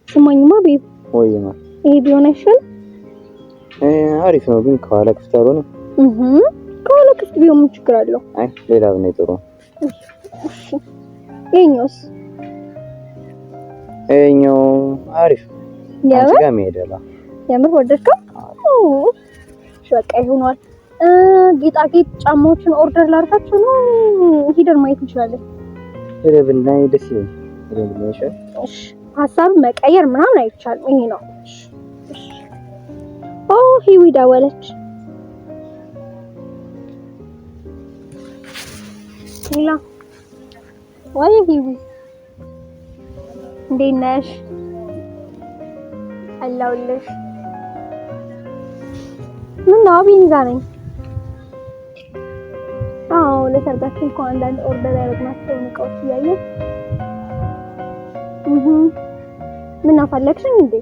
ስማኝማ babe፣ ወይ ይሄ ቢሆን አይሻልም? አሪፍ ነው፣ ግን ከኋላ ክፍት አልሆነ። ከኋላ ክፍት ቢሆን ምን ችግር አለው? አይ ሌላ ብናይ ጥሩ ነው። እሺ ይሄኛውስ? ይሄኛው አሪፍ አንቺ ጋር መሄድ። የምር ወደድከው? እሺ በቃ ይሆናል። ጌጣጌጥ ጫማዎችን order ላድርጋቸው ነው? ሂደን ማየት እንችላለን። ሄደን ብናይ ደስ ይለኛል። ሄደን ብናይ ይሻላል። እሺ ሀሳብ መቀየር ምናምን አይቻልም። ይሄ ነው። እሺ ኦ ሂዊ ደወለች። ሌላ ወይ ሂዊ እንዴት ነሽ? አለሁልሽ። ምነው አቢን ጋር ነኝ። አዎ ለሰርጋችን እኮ አንዳንድ order ያደረግናቸውን እቃዎች እያየሁ። ምን አፈለግሽኝ እንዴ?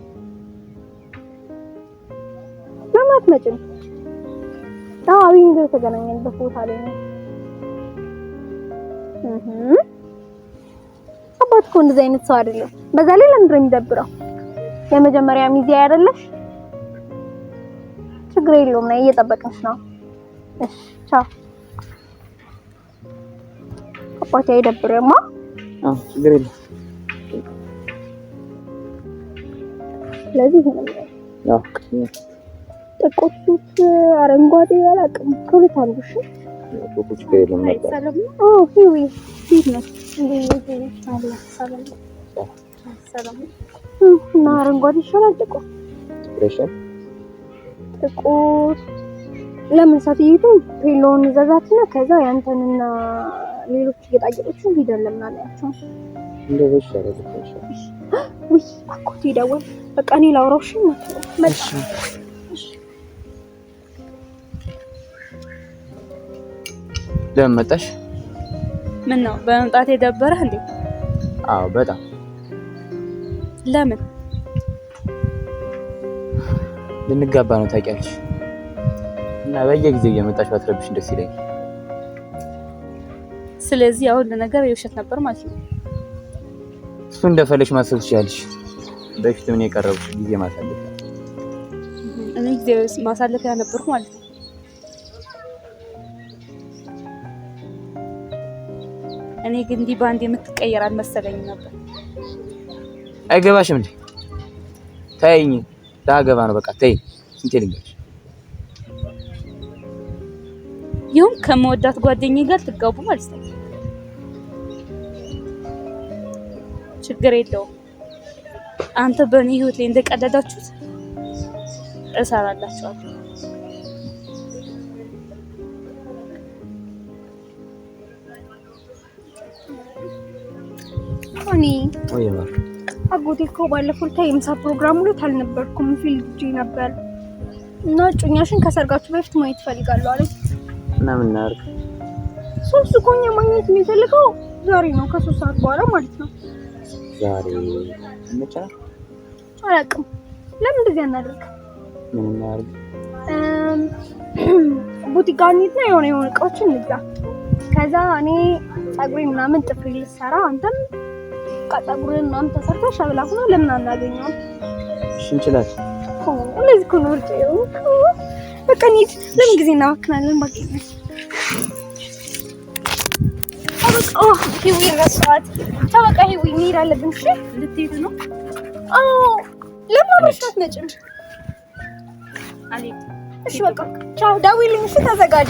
ለምን አትመጭም? አዎ አቢን ጋር የተገናኘንበት ቦታ ላይ ነው። አባት እኮ እንደዚህ አይነት ሰው አይደለም። በዛ ላይ ለምንድን ነው የሚደብረው? የመጀመሪያ ሚዜ አይደለሽ? ችግር የለውም፣ ነይ እየጠበቅንሽ ነው። እሺ ቻው። አባቴ አይደብርማ? አዎ ችግር የለውም። ስለዚህ ይሄ ነው። ጥቁር ሱፍ፣ አረንጓዴ አላውቅም፣ ከሁለት አንዱ። እሺ ችግር የለውም። ሂዊ እና አረንጓዴ ይሻላል ጥቁር? ጥቁር ለምን ሳትይቱ ፔሎን ዘዛትና ከዛ ያንተንና ሌሎች ጌጣጌጦችን ሂደን ለምን አላያቸውም? እንደዛ ይሻላል። ውይ አጎቴ ደወለ። በቃ እኔ ላውራው። እሺ መጣ። ለምን መጣሽ? ምን ነው በመምጣት የደበረህ እንዴ? አዎ በጣም። ለምን? ልንጋባ ነው ታውቂያለሽ። እና በየጊዜው እየመጣሽ ባትረብሽ ደስ ይለኛል። ስለዚህ ያው ሁሉ ነገር የውሸት ነበር ማለት ነው። እሱ እንደፈለግሽ ማሰብ ትችያለሽ። በፊት ምን የቀረብኩሽ ጊዜ ማሳለፊያ፣ እኔ ጊዜ ማሳለፊያ ነበርኩ ማለት ነው። እኔ ግን እንዲህ በአንድ የምትቀየር አልመሰለኝም ነበር። አይገባሽም እንዴ? ተይኝ፣ ላገባ ነው በቃ ተይኝ። ስንቴ ልንገርሽ? ይሁን ከመወዳት ጓደኛዬ ጋር ትጋቡ ማለት ነው። ችግር የለውም። አንተ በእኔ ህይወት ላይ እንደቀለዳችሁት እሰራላችኋለሁ። እኔ አጎቴ እኮ ባለፈው ዕለት የምሳ ፕሮግራም ውሎት አልነበርኩም፣ field ሄጄ ነበር እና እጮኛሽን ከሰርጋችሁ በፊት ማየት እፈልጋለሁ አለኝ። እና ምን እናድርግ? ሶስት እኮ እኛ ማግኘት የሚፈልገው ዛሬ ነው፣ ከ3 ሰዓት በኋላ ማለት ነው። ዛሬ ይመቻል? አላውቅም። ለምን እንደዚህ አናደርግ? ምን እናድርግ? ቡቲክ ጋር እንሂድና የሆነ የሆነ እቃዎችን እንግዛ። ከዛ እኔ ፀጉሬ ምናምን ጥፍሬ ልሰራ፣ አንተም ፀጉርን ምናምን ተሰርተህ ሸብላ ሆኖ ለምን አናገኘውም? እሺ እንችላለን። እንደዚህ እኮ ነው ምርጫዬ። በቃ እንሂድ። ለምን ጊዜ እናባክናለን? ባገኘን ሂዊ ረሳኋት። ቻው በቃ ሂዊ መሄድ አለብን። እሺ ልትሄድ ነው? አዎ። ለምን አብረሽ አትመጭም? አልሄድም። እሺ በቃ ቻው፣ ደውዪልኝ። እሺ ተዘጋጂ።